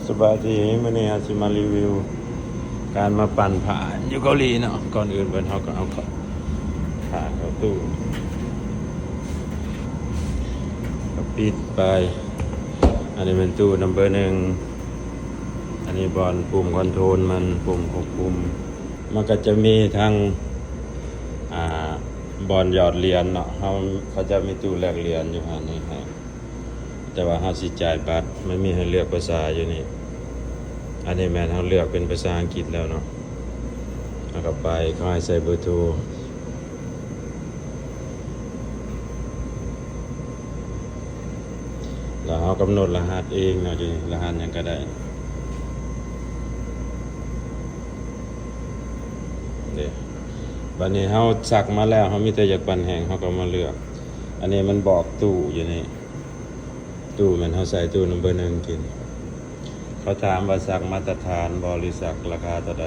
ສະບາຍດີ ມື້ນີ້ເຮົາຊິມາຣີວິວການມາປັ່ນຜ້າຢູ່ເກົາຫຼີເນາະ. ກ່ອນອື່ນເພິ່ນເຮົາກໍເອົາຜ້າເຂົ້າຕູ້ ກໍປິດໄປ. ອັນນີ້ແມ່ນຕູ້ນຳເບີໜຶ່ງ ອັນນີ້ບ່ອນປຸ່ມຄອນໂທຣນມັນ ປຸ່ມຄວບຄຸມ. ມັນກໍຈະມີທັງ ອ່າ ບ່ອນຫຍອດຫຼຽນເນາະ ເຮົາ ເຂົາຈະມີຕູ້ແລກຫຼຽນຢູ່ຫັ້ນນີ້ໃຫ້ ແຕ່ວ່າເຮົາຊິຈ່າຍບັດ ມັນມີໃຫ້ເລືອກພາສາຢູ່ນີ້. ອັນນີ້ແມ່ນເຮົາເລືອກເປັນພາສາອັງກິດແລ້ວເນາະ ເຮົາກໍໄປ ເຂົາໃຫ້ໃສ່ເບີໂທ ແລ້ວເຮົາກຳນົດລະຫັດເອງເນາະ ຢູ່ນີ້ ລະຫັດຫຍັງກໍໄດ້ເດ້. ບັດນີ້ເຮົາສັກມາແລ້ວ ເຮົາມີແຕ່ຢາກປັ້ນແຫ້ງ ເຮົາກໍມາເລືອກ. ອັນນີ້ມັນບອກຕູ້ຢູ່ນີ້ ຕູ້ແມ່ນເຮົາໃສ່ຕູ້ນຳເບີໜຶ່ງກິນ. ເຂົາຖາມວ່າສັກມາດຕະຖານບໍ່ ຫຼືສັກລາຄາເທົ່າໃດ?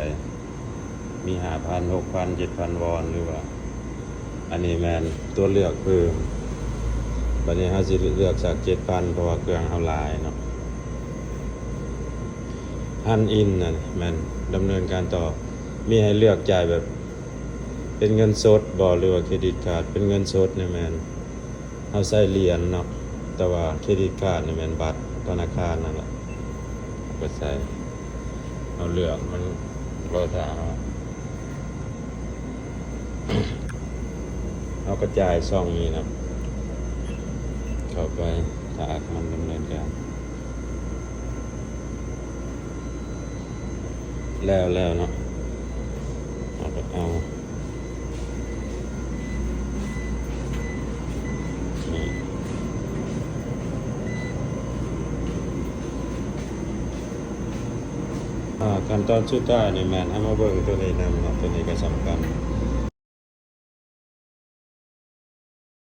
ມີຫ້າພັນ ຫົກພັນ ເຈັດພັນວອນ ຫຼືວ່າ ອັນນີ້ແມ່ນຕົວເລືອກເພີ່ມ. ບັດນີ້ເຮົາຊິເລືອກສັກເຈັດພັນ ເພາະວ່າເຄື່ອງເຮົາຫຼາຍເນາະ. ຫັນອິນນັ້ນແມ່ນດຳເນີນການຕໍ່ ມີໃຫ້ເລືອກຈ່າຍແບບເປັນເງິນສົດບໍ່ ຫຼືວ່າເຄຣດິດກາດ. ເປັນເງິນສົດນີ້ແມ່ນ ເຮົາໃຊ້ຫຼຽນເນາະ ແຕ່ວ່າເຄຣດິດກາດນີ້ແມ່ນບັດທະນາຄານນັ້ນແຫຼະ ເຮົາກໍໃຊ້ ເຮົາເລືອກມັນ ກໍຖ້າເຮົາ ເຮົາກໍຈ່າຍຊ່ອງນີ້ນະ ເຂົ້າໄປ ຖ້າມັນດຳເນີນການ ແລ້ວ ແລ້ວເນາະ ເຮົາກໍເອົາ ນີ້ ອ່າ ຂັ້ນຕອນສຸດທ້າຍນີ້ແມ່ນເຮົາມາເບິ່ງຕົວນີ້ນຳເນາະ ຕົວນີ້ກໍສຳຄັນ.